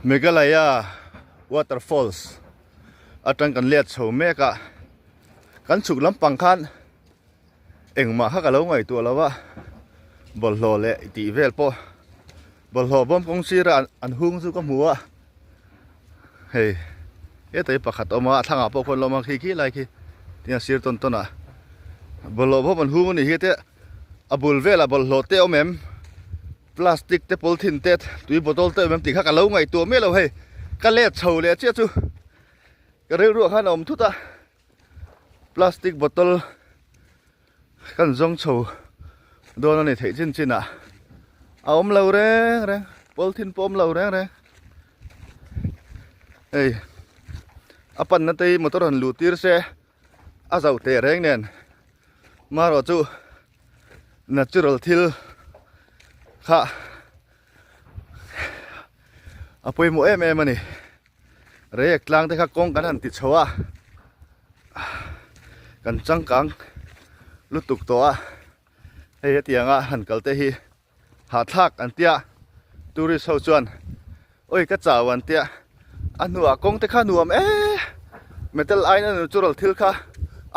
Meghalaya waterfalls atang kan let chho mek a kan chhuk lampang khan engmah kha ka lo ngaihtuah lo a bawlhhlawh leh tih vel pawh bawlhhlawh bawm kawng sira an hung chu ka hmu a hei hetah hi pakhat a awm a a thlangah pawh khuan a awm a khi khi lai khi tin a sir tawn tawn ah bawlhhlawh bawm an hung a nih hi te a bul velah bawlhhlawh te a awm em. Plastic te polythene te tui bottle te awm em tih kha ka lo ngaihtuah miah lo hei ka let chho leh chiah chu ka rilruah khan a awm thut a plastic bottle kan zawng chho dawn a ni theih chin chin ah a awm lo reng reng polythene pawh awm lo reng reng hei a panna te hi motor han luh tir se a zauh teh reng nen marawh chu natural thil kha a pawimawh em em a ni reiek tlang te kha kawng kan han ti chho a kan changkang lutuk tawh a hei hetianga han kal te hi hahthlak an tia tourist ho chuan awi ka chau an tia a hnuah kawng te kha nuam e metal aiin a natural thil kha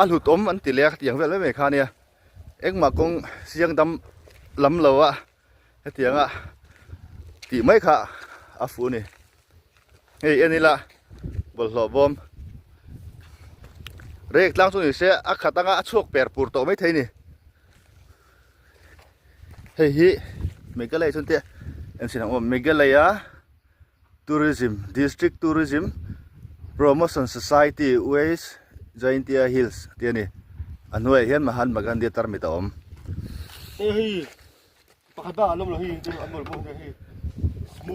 a hlut awm an ti leh a khatiang vel mai mai kha ania engmah kawng siang dam lam lo a hetianga tih mai kha a fuh a ni hei en ila bawlhhlawh bawm rek tlang chu ni se a khat anga a chhuak per pur tawh maithei a ni. Hei hi Meghalaya chuan teh en chhin ang aw Meghalaya Tourism District Tourism Promotion Society West Jaintia Hills tih a ni a hnuaiah hian Mahatma Gandhi tarmit a awm. Hei hei pakhat bak an awm lo hei an mawlh bawk hei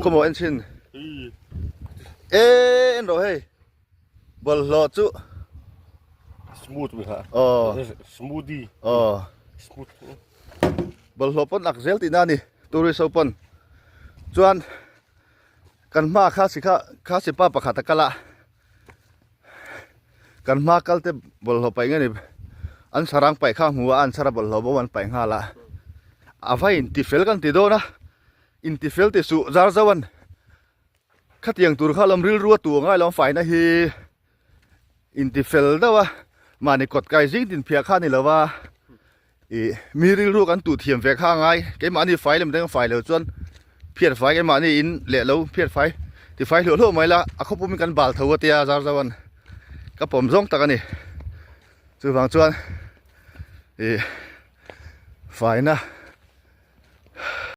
Khawmaw en chhin e en rawh hei. Bawlhhlawh chu smooth mi kha aw smoothie aw smooth bawlhhlawh pawn ak zel tihna a ni tourist ho pawn chuan kan hma kha si kha kha si pa pakhat a kal a kan hma kal te bawlhhlawh paih nge ni an sarang paih kha a hmu a an sara bawlhhlawh bo an paih nghal a a va intifel kan ti dawn a intifel ti suh zar zauh an. Khatiang tur kha lawm rilru a tu angai lo faina hi inti fel deuh a mahni kawt kai zing tin phiah kha a ni lo a ih mi rilru kan tuh thiam ve kha angai keimahni fai lem reng fai lo chuan phiat fai keimahni in leh lo phiat fai ti fai hluah hluah mai la a khawpum in kan bal tho a tia zar zauh an ka pawm zawng tak a ni chuvang chuan ih faina.